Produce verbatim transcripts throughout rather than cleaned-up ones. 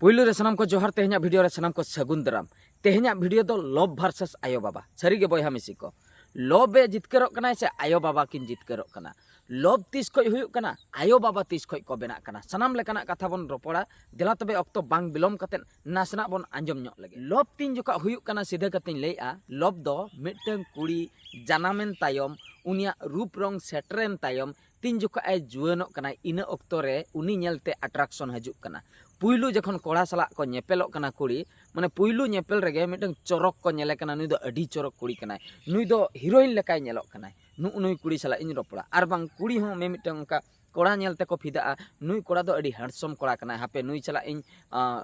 ᱯᱩᱭᱞᱩ ᱨᱮ ᱥᱟᱱᱟᱢ ᱠᱚ ᱡᱚᱦᱟᱨ, ᱛᱮᱦᱮᱧᱟᱜ ᱵᱷᱤᱰᱤᱭᱳ ᱨᱮ ᱥᱟᱱᱟᱢ ᱠᱚ ᱥᱟᱹᱜᱩᱱ ᱫᱟᱨᱟᱢ᱾ ᱛᱮᱦᱮᱧᱟᱜ ᱵᱷᱤᱰᱤᱭᱳ ᱫᱚ ᱞᱚᱵᱽ ᱵᱷᱟᱨᱥᱮᱥ ᱟᱭᱳ ᱵᱟᱵᱟ᱾ ᱥᱟᱹᱨᱤ ᱜᱮ ᱵᱚᱭᱦᱟ ᱢᱤᱥᱤ ᱠᱚ, ᱞᱚᱵᱽ ᱮ ᱡᱤᱛᱠᱟᱹᱨᱚᱜ ᱠᱟᱱᱟᱭ ᱥᱮ ᱟᱭᱳ ᱵᱟᱵᱟ ᱠᱤᱱ ᱡᱤᱛᱠᱟᱹᱨᱚᱜ ᱠᱟᱱᱟ? ᱞᱚᱵᱽ ᱛᱤᱥ ᱠᱷᱚᱡ ᱦᱩᱭᱩᱜ ᱠᱟᱱᱟ? ᱟᱭᱳ ᱵᱟᱵᱟ ᱛᱤᱥ ᱠᱷᱚᱡ ᱠᱚ ᱵᱮᱱᱟᱜ ᱠᱟᱱᱟ? ᱥᱟᱱᱟᱢ ᱞᱮᱠᱟᱱᱟᱜ ᱠᱟᱛᱷᱟ ᱵᱚᱱ ᱨᱚᱯᱚᱲᱟ᱾ ᱫᱮᱞᱟ ᱛᱚᱵᱮ ᱚᱠᱛᱚ ᱵᱟᱝ ᱵᱤᱞᱚᱢ ᱠᱟᱛᱮᱫ ᱱᱟᱥᱮᱱᱟᱜ ᱵᱚᱱ ᱟᱸᱡᱚᱢ ᱧᱚᱜ ᱞᱮᱜᱮ᱾ ᱞᱚᱵᱽ ᱛᱤᱱ ᱡᱚᱠᱷᱚᱱ ᱦᱩᱭᱩᱜ ᱠᱟᱱᱟ, ᱥᱤᱫᱷᱟᱹ ᱠᱟᱛᱮᱧ ᱞᱟᱹᱭᱮᱜᱼᱟ, ᱞᱚᱵᱽ ᱫᱚ ᱢᱤᱫᱴᱟᱝ ᱠᱩᱲᱤ ᱡᱟᱱᱟᱢᱮᱱ ᱛᱟᱭᱚᱢ, ᱩᱱᱤᱭᱟᱜ ᱨᱩᱯ ᱨᱚᱝ ᱥᱮᱴᱮᱨᱮᱱ ᱛᱟᱭᱚᱢ, ᱛᱤᱱ ᱡᱚᱠᱷᱚᱱ ᱮ ᱡᱩᱣᱟᱹᱱᱚᱜ ᱠᱟᱱᱟ, ᱤᱱᱟᱹ ᱚᱠᱛᱚ ᱨᱮ ᱩᱱᱤ ᱧᱮᱞᱛᱮ ᱟᱴᱨᱟᱠᱥᱚᱱ ᱦᱤᱡᱩᱜ ᱠᱟᱱᱟ᱾ ᱯᱩᱭᱞᱩ ᱡᱚᱠᱷᱚᱱ ᱠᱚᱲᱟ ᱥᱟᱞᱟᱜ ᱠᱚ ᱧᱮᱯᱮᱞᱚᱜ ᱠᱟᱱᱟ ᱠᱩᱲᱤ, ᱢᱟᱱᱮ ᱯᱩᱭᱞᱩ ᱧᱮᱯᱮᱞ ᱨᱮᱜᱮ ᱢᱤᱫᱴᱟᱝ ᱪᱚᱨᱚᱠ ᱠᱚ ᱧᱮᱞᱮ ᱠᱟᱱᱟ, ᱱᱩᱭ ᱫᱚ ᱟᱹᱰᱤ ᱪᱚᱨᱚᱠ ᱠᱩᱲᱤ ᱠᱟᱱᱟᱭ, ᱱᱩᱭ ᱫᱚ ᱦᱤᱨᱳᱭᱤᱱ ᱞᱮᱠᱟᱭ ᱧᱮᱞᱚᱜ ᱠᱟᱱᱟᱭ, ᱱᱩᱜᱼᱩ ᱱᱩᱭ ᱠᱩᱲᱤ ᱥᱟᱞᱟᱜ ᱤᱧ ᱨᱚᱯᱚᱲᱟ᱾ ᱟᱨ ᱵᱟᱝ ᱠᱩᱲᱤ ᱦᱚᱸ ᱢᱤᱢᱤᱫᱴᱟᱝ ᱚᱱᱠᱟ ᱠᱚᱲᱟ ᱧᱮᱞ ᱛᱮᱠᱚ ᱯᱷᱤᱫᱟᱜᱼᱟ, ᱱᱩᱭ ᱠᱚᱲᱟ ᱫᱚ ᱟᱹᱰᱤ ᱦᱮᱱᱰᱥᱚᱢ ᱠᱚᱲᱟ ᱠᱟᱱᱟᱭ, ᱦᱟᱯᱮ ᱱᱩᱭ ᱥᱟᱞᱟᱜ ᱤᱧ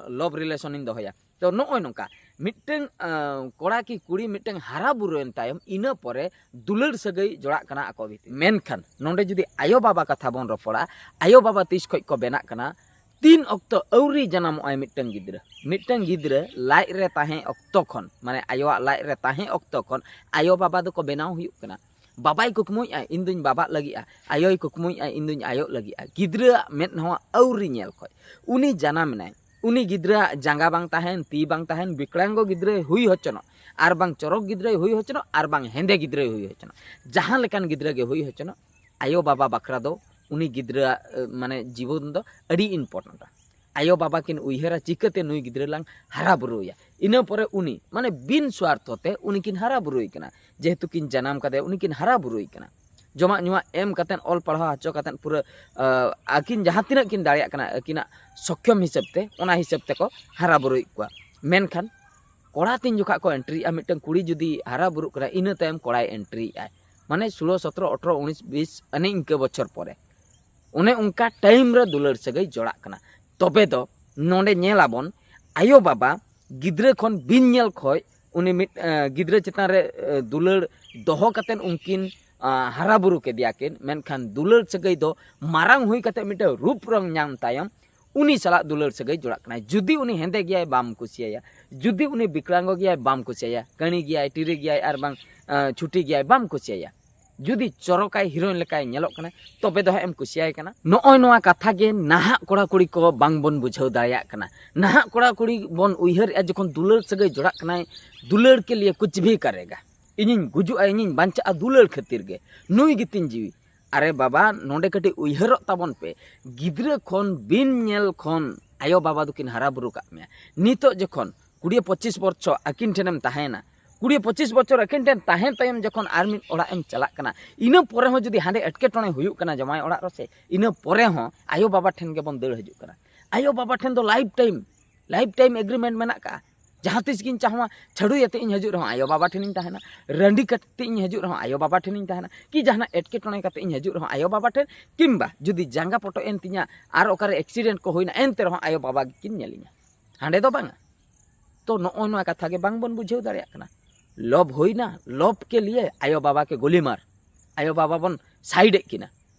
ᱞᱚᱵᱽ ᱨᱤᱞᱮᱥᱚᱱ ᱤᱧ ᱫᱚᱦᱚᱭᱟ᱾ ᱛᱚ ᱱᱚᱜᱼᱚᱭ ᱱᱚᱝᱠᱟ ᱢᱤᱫᱴᱟᱝ ᱟᱸ, ᱠᱚᱲᱟ ᱠᱤ ᱠᱩᱲᱤ ᱢᱤᱫᱴᱟᱝ ᱦᱟᱨᱟ ᱵᱩᱨᱩᱭᱮᱱ ᱛᱟᱭᱚᱢ, ᱤᱱᱟᱹ ᱯᱚᱨᱮ ᱫᱩᱞᱟᱹᱲ ᱥᱟᱹᱜᱟᱹᱭ ᱡᱚᱲᱟᱜ ᱠᱟᱱᱟ ᱟᱠᱚ ᱵᱷᱤᱛᱤᱨ᱾ ᱢᱮᱱᱠᱷᱟᱱ ᱱᱚᱰᱮ ᱡᱩᱫᱤ ᱟᱭᱳ ᱵᱟᱵᱟ ᱠᱟᱛᱷᱟ ᱵᱚᱱ ᱨᱚᱯᱚᱲᱟ, ᱟᱭᱳ ᱵᱟᱵᱟ ᱛᱤᱥ ᱠᱷᱚᱡ ᱠᱚ ᱵᱮᱱᱟᱜ ᱠᱟᱱᱟ? ᱛᱤᱱ ᱚᱠᱛᱚ ᱟᱹᱣᱨᱤ ᱡᱟᱱᱟᱢᱚᱜ ᱟᱭ ᱢᱤᱫᱴᱟᱝ ᱜᱤᱫᱽᱨᱟᱹ, ᱢᱤᱫᱴᱟᱝ ᱜᱤᱫᱽᱨᱟᱹ ᱞᱟᱡ ᱨᱮ ᱛᱟᱦᱮᱸ ᱚᱠᱛᱚ ᱠᱷᱚᱱ, ᱢᱟᱱᱮ ᱟᱭᱳᱣᱟᱜ ᱞᱟᱡ ᱨᱮ ᱛᱟᱦᱮᱸ ᱚᱠᱛᱚ ᱠᱷᱚᱱ ᱟᱭᱳ ᱵᱟᱵᱟ ᱫᱚᱠᱚ ᱵᱮᱱᱟᱣ ᱦᱩᱭᱩᱜ ᱠᱟᱱᱟ᱾ ᱵᱟᱵᱟᱭ ᱠᱩᱠᱢᱩᱭᱮᱫᱼᱟ, ᱤᱧ ᱫᱩᱧ ᱵᱟᱵᱟᱜ ᱞᱟᱹᱜᱤᱫᱼᱟ, ᱟᱭᱳᱭ ᱠᱩᱠᱢᱩᱭᱮᱫᱼᱟ, ᱤᱧ ᱫᱩᱧ ᱟᱭᱳᱜ ᱞᱟᱹᱜᱤᱫᱼᱟ᱾ ᱜᱤᱫᱽᱨᱟᱹᱣᱟᱜ ᱢᱮᱫ ᱦᱚᱸ ᱟᱹᱣᱨᱤ ᱧᱮᱞ ᱠᱷᱚᱡ ᱩᱱᱤ ᱡᱟᱱᱟᱢ ᱮᱱᱟᱭ, ᱩᱱᱤ ᱜᱤᱫᱽᱨᱟᱹᱣᱟᱜ ᱡᱟᱸᱜᱟ ᱵᱟᱝ ᱛᱟᱦᱮᱱ, ᱛᱤ ᱵᱟᱝ ᱛᱟᱦᱮᱱ, ᱵᱤᱠᱲᱟᱝᱜᱚ ᱜᱤᱫᱽᱨᱟᱹᱭ ᱦᱩᱭ ᱦᱚᱪᱚᱱᱚᱜ, ᱟᱨ ᱵᱟᱝ ᱪᱚᱨᱚᱠ ᱜᱤᱫᱽᱨᱟᱹᱭ ᱦᱩᱭ ᱦᱚᱪᱚᱱᱚᱜ, ᱟᱨ ᱵᱟᱝ ᱦᱮᱸᱫᱮ ᱜᱤᱫᱽᱨᱟᱹᱭ ᱦᱩᱭ ᱦᱚᱪᱚᱱᱚᱜ, ᱡᱟᱦᱟᱸ ᱞᱮᱠᱟᱱ ᱜᱤᱫᱽᱨᱟᱹ ᱜᱮ ᱦᱩᱭ ᱦᱚᱪᱚᱱᱚᱜ, ᱟᱭᱳ ᱵᱟᱵᱟ ᱵᱟᱠᱷᱨᱟ ᱫᱚ ᱩᱱᱤ ᱜᱤᱫᱽᱨᱟᱹᱣᱟᱜ, ᱮ, ᱢᱟᱱᱮ ᱡᱤᱵᱚᱱ ᱫᱚ ᱟᱹᱰᱤ ᱤᱢᱯᱚᱨᱴᱮᱱᱴᱟ᱾ ᱟᱭᱳ ᱵᱟᱵᱟ ᱠᱤᱱ ᱩᱭᱦᱟᱹᱨᱟ ᱪᱤᱠᱟᱹᱛᱮ ᱱᱩᱭ ᱜᱤᱫᱽᱨᱟᱹ ᱞᱟᱝ ᱦᱟᱨᱟ ᱵᱩᱨᱩᱭᱟ᱾ ᱤᱱᱟᱹ ᱯᱚᱨᱮ ᱩᱱᱤ ᱢᱟᱱᱮ ᱵᱤᱱ ᱥᱣᱟᱨᱛᱷᱚ ᱛᱮ ᱩᱱᱤ ᱠᱤᱱ ᱦᱟᱨᱟ ᱵᱩᱨᱩᱭ ᱠᱟᱱᱟ, ᱡᱮᱦᱮᱛᱩ ᱠᱤᱱ ᱡᱟᱱᱟᱢ ᱠᱟᱫᱮᱭᱟ, ᱩᱱᱤ ᱠᱤᱱ ᱦᱟᱨᱟ ᱵᱩᱨᱩᱭ ᱠᱟᱱᱟ᱾ ᱡᱚᱢᱟᱜ ᱧᱩᱣᱟᱜ ᱮᱢ ᱠᱟᱛᱮᱫ, ᱚᱞ ᱯᱟᱲᱦᱟᱣ ᱦᱚᱪᱚ ᱠᱟᱛᱮᱫ ᱯᱩᱨᱟᱹ, ᱟ, ᱟᱹᱠᱤᱱ ᱡᱟᱦᱟᱸ ᱛᱤᱱᱟᱹᱜ ᱠᱤᱱ ᱫᱟᱲᱮᱭᱟᱜ ᱠᱟᱱᱟ ᱟᱹᱠᱤᱱᱟᱜ ᱥᱚᱠᱠᱷᱚᱢ ᱦᱤᱥᱟᱹᱵ ᱛᱮ, ᱚᱱᱟ ᱦᱤᱥᱟᱹᱵ ᱛᱮᱠᱚ ᱦᱟᱨᱟ ᱵᱩᱨᱩᱭᱮᱫ ᱠᱚᱣᱟ᱾ ᱢᱮᱱᱠᱷᱟᱱ ᱠᱚᱲᱟ ᱛᱤᱱ ᱡᱚᱠᱷᱟᱜ ᱠᱚ ᱮᱱᱴᱨᱤᱜᱼᱟ, ᱢᱤᱫᱴᱟᱝ ᱠᱩᱲᱤ ᱡᱩᱫᱤ ᱦᱟᱨᱟ ᱵᱩᱨᱩᱜ ᱠᱟᱱᱟ, ᱤᱱᱟᱹ ᱛᱟᱭᱚᱢ ᱠᱚᱲᱟᱭ ᱮᱱᱴᱨᱤᱭᱮᱫᱼᱟᱭ, ᱢᱟᱱᱮ ᱥᱳᱞᱳ, ᱥᱚᱛᱨᱚ, ᱟᱴᱷᱨᱚ, ᱩᱱᱤᱥ, ᱵᱤᱥ, ᱮᱱᱮ ᱤᱱᱠᱟᱹ ᱵᱚᱪᱷᱚᱨ ᱯᱚᱨᱮ᱾ ᱚᱱᱮ ᱚᱱᱠᱟ ᱴᱟᱭᱤᱢ ᱨᱮ ᱫᱩᱞᱟᱹᱲ ᱥᱟᱹᱜᱟᱹᱭ ᱡᱚᱲᱟᱜ ᱠᱟᱱᱟ᱾ ᱛᱚᱵᱮ ᱫᱚ ᱱᱚᱰᱮ ᱧᱮᱞ ᱟᱵᱚᱱ, ᱟᱭᱳ ᱵᱟᱵᱟ ᱜᱤᱫᱽᱨᱟᱹ ᱠᱷᱚᱱ ᱵᱤᱱ ᱧᱮᱞ ᱠᱷᱚᱡ ᱩᱱᱤ ᱢᱤᱫ, ᱮ, ᱜᱤᱫᱽᱨᱟᱹ ᱪᱮᱛᱟᱱ ᱨᱮ, ᱮ, ᱫᱩᱞᱟᱹᱲ ᱫᱚᱦᱚ ᱠᱟᱛᱮᱫ ᱩᱱᱠᱤᱱ, ᱟ, ᱦᱟᱨᱟ ᱵᱩᱨᱩ ᱠᱮᱫᱮᱭᱟ ᱠᱤᱱ, ᱢᱮᱱᱠᱷᱟᱱ ᱫᱩᱞᱟᱹᱲ ᱥᱟᱹᱜᱟᱹᱭ ᱫᱚ ᱢᱟᱨᱟᱝ ᱦᱩᱭ ᱠᱟᱛᱮᱫ ᱢᱤᱫᱴᱟᱝ ᱨᱩᱯ ᱨᱚᱝ ᱧᱟᱢ ᱛᱟᱭᱚᱢ ᱩᱱᱤ ᱥᱟᱞᱟᱜ ᱫᱩᱞᱟᱹᱲ ᱥᱟᱹᱜᱟᱹᱭ ᱡᱚᱲᱟᱜ ᱠᱟᱱᱟᱭ᱾ ᱡᱩᱫᱤ ᱩᱱᱤ ᱦᱮᱸᱫᱮ ᱜᱮᱭᱟᱭ, ᱵᱟᱢ ᱠᱩᱥᱤᱭᱟᱭᱟ, ᱡᱩᱫᱤ ᱩᱱᱤ ᱵᱤᱠᱲᱟᱝᱜᱚ ᱜᱮᱭᱟᱭ, ᱵᱟᱢ ᱠᱩᱥᱤᱭᱟᱭᱟ, ᱠᱟᱹᱬᱤ ᱜᱮᱭᱟᱭ, ᱴᱤᱨᱤ ᱜᱮᱭᱟᱭ, ᱟᱨ ᱵᱟᱝ, ᱟ, ᱪᱷᱩᱴᱤ ᱜᱮᱭᱟᱭ, ᱵᱟᱢ ᱠᱩᱥᱤᱭᱟᱭᱟ, ᱡᱩᱫᱤ ᱪᱚᱨᱚᱠᱟᱭ ᱦᱤᱨᱳᱭᱤᱱ ᱞᱮᱠᱟᱭ ᱧᱮᱞᱚᱜ ᱠᱟᱱᱟ, ᱛᱚᱵᱮ ᱫᱚ ᱦᱟᱸᱜ ᱮᱢ ᱠᱩᱥᱤᱭᱟᱭ ᱠᱟᱱᱟ᱾ ᱱᱚᱜᱼᱚᱭ ᱱᱚᱣᱟ ᱠᱟᱛᱷᱟ ᱜᱮ ᱱᱟᱦᱟᱜ ᱠᱚᱲᱟ ᱠᱩᱲᱤ ᱠᱚ ᱵᱟᱝ ᱵᱚᱱ ᱵᱩᱡᱷᱟᱹᱣ ᱫᱟᱲᱮᱭᱟᱜ ᱠᱟᱱᱟ᱾ ᱱᱟᱦᱟᱜ ᱠᱚᱲᱟ ᱠᱩᱲᱤ ᱵᱚᱱ ᱩᱭᱦᱟᱹᱨᱮᱜᱼᱟ, ᱡᱚᱠᱷᱚᱱ ᱫᱩᱞᱟᱹᱲ ᱥᱟᱹᱜᱟᱹᱭ ᱡᱚᱲᱟᱜ ᱠᱟᱱᱟᱭ, ᱫᱩᱞᱟᱹᱲ ᱠᱮ ᱞᱤᱭᱮ ᱠᱩᱪ ᱵᱷᱤ ᱠᱟᱨᱮᱜᱟ, ᱤᱧᱤᱧ ᱜᱩᱡᱩᱜᱼᱟ, ᱤᱧᱤᱧ ᱵᱟᱧᱪᱟᱜᱼᱟ ᱫᱩᱞᱟᱹᱲ ᱠᱷᱟᱹᱛᱤᱨ ᱜᱮ, ᱱᱩᱭ ᱜᱮᱛᱤᱧ ᱡᱤᱣᱤ᱾ ᱟᱨᱮ ᱵᱟᱵᱟ, ᱱᱚᱰᱮ ᱠᱟᱹᱴᱤᱡ ᱩᱭᱦᱟᱹᱨᱚᱜ ᱛᱟᱵᱚᱱ ᱯᱮ, ᱜᱤᱫᱽᱨᱟᱹ ᱠᱷᱚᱱ ᱵᱤᱱ ᱧᱮᱞ ᱠᱷᱚᱱ ᱟᱭᱳ ᱵᱟᱵᱟ ᱫᱚᱠᱤᱱ ᱦᱟᱨᱟ ᱵᱩᱨᱩ ᱠᱟᱜ ᱢᱮᱭᱟ᱾ ᱱᱤᱛᱚᱜ ᱡᱚᱠᱷᱚᱱ ᱠᱩᱲᱤ ᱯᱚᱸᱪᱤᱥ ᱵᱚᱪᱷᱚᱨ ᱟᱹᱠᱤᱱ ᱴᱷᱮᱱᱮᱢ ᱛᱟᱦᱮᱸᱭᱮᱱᱟ, ᱠᱩᱲᱤ ᱯᱚᱸᱪᱤᱥ ᱵᱚᱪᱷᱚᱨ ᱟᱹᱠᱤᱱ ᱴᱷᱮᱱ ᱛᱟᱦᱮᱸ ᱛᱟᱭᱚᱢ ᱡᱚᱠᱷᱚᱱ ᱟᱨ ᱢᱤᱫ ᱚᱲᱟᱜ ᱮᱢ ᱪᱟᱞᱟᱜ ᱠᱟᱱᱟ, ᱤᱱᱟᱹ ᱯᱚᱨᱮ ᱦᱚᱸ ᱡᱩᱫᱤ ᱦᱟᱸᱰᱮ ᱮᱴᱠᱮᱴᱚᱬᱮ ᱦᱩᱭᱩᱜ ᱠᱟᱱᱟ ᱡᱟᱶᱟᱭ ᱚᱲᱟᱜ ᱨᱮ ᱥᱮ, ᱤᱱᱟᱹ ᱯᱚᱨᱮ ᱦᱚᱸ ᱟᱭᱳ ᱵᱟᱵᱟ ᱴᱷᱮᱱ ᱜᱮᱵᱚᱱ ᱫᱟᱹᱲ ᱦᱤᱡᱩᱜ ᱠᱟᱱᱟ᱾ ᱟᱭᱳ ᱵᱟᱵᱟ ᱴᱷᱮᱱ ᱫᱚ life time, life time agreement ᱢᱮᱱᱟᱜ ᱠᱟᱜᱼᱟ᱾ ᱡᱟᱦᱟᱸ ᱛᱤᱥ ᱜᱤᱧ ᱪᱟᱦᱚᱣᱟ, ᱪᱷᱟᱹᱰᱩᱭ ᱟᱛᱮ ᱤᱧ ᱦᱤᱡᱩᱜ ᱨᱮᱦᱚᱸ ᱟᱭᱳ ᱵᱟᱵᱟ ᱴᱷᱮᱱᱤᱧ ᱛᱟᱦᱮᱱᱟ, ᱨᱟᱺᱰᱤ ᱠᱟᱛᱮ ᱤᱧ ᱦᱤᱡᱩᱜ ᱨᱮᱦᱚᱸ ᱟᱭᱳ ᱵᱟᱵᱟ ᱴᱷᱮᱱᱤᱧ ᱛᱟᱦᱮᱱᱟ, ᱠᱤ ᱡᱟᱦᱟᱱᱟᱜ ᱮᱴᱠᱮᱴᱚᱬᱮ ᱠᱟᱛᱮ ᱤᱧ ᱦᱤᱡᱩᱜ ᱨᱮᱦᱚᱸ ᱟᱭᱳ ᱵᱟᱵᱟ ᱴᱷᱮᱱ, ᱠᱤᱢᱵᱟ ᱡᱩᱫᱤ ᱡᱟᱸᱜᱟ ᱯᱚᱴᱚᱡ ᱮᱱ ᱛᱤᱧᱟ ᱟᱨ ᱚᱠᱟᱨᱮ accident ᱠᱚ ᱦᱩᱭᱱᱟ, ᱮᱱᱛᱮ ᱨᱮᱦᱚᱸ ᱟᱭᱳ ᱵᱟᱵᱟ ᱜᱮᱠᱤᱱ ᱧᱮᱞᱤᱧᱟ, ᱦᱟᱸᱰᱮ ᱫᱚ ᱵᱟᱝᱟ᱾ ᱛᱚ ᱱᱚᱜᱼᱚᱭ ᱱᱚᱣᱟ ᱠᱟᱛᱷᱟ ᱜᱮ ᱵᱟᱝ ᱵᱚᱱ ᱵᱩᱡᱷᱟᱹᱣ ᱫᱟᱲᱮᱭᱟᱜ ᱠᱟᱱᱟ᱾ ᱞᱚᱵᱷ ᱦᱩᱭᱱᱟ, ᱞᱚᱵᱷ ᱠᱮ ᱞᱤᱭᱮ ᱟᱭᱳ ᱵᱟᱵᱟ ᱠᱮ ᱜᱳᱞᱤ ᱢᱟᱨ, ᱟᱭᱳ ᱵᱟᱵᱟ ᱵᱚᱱ side ᱮᱫ ᱠᱤᱱᱟ᱾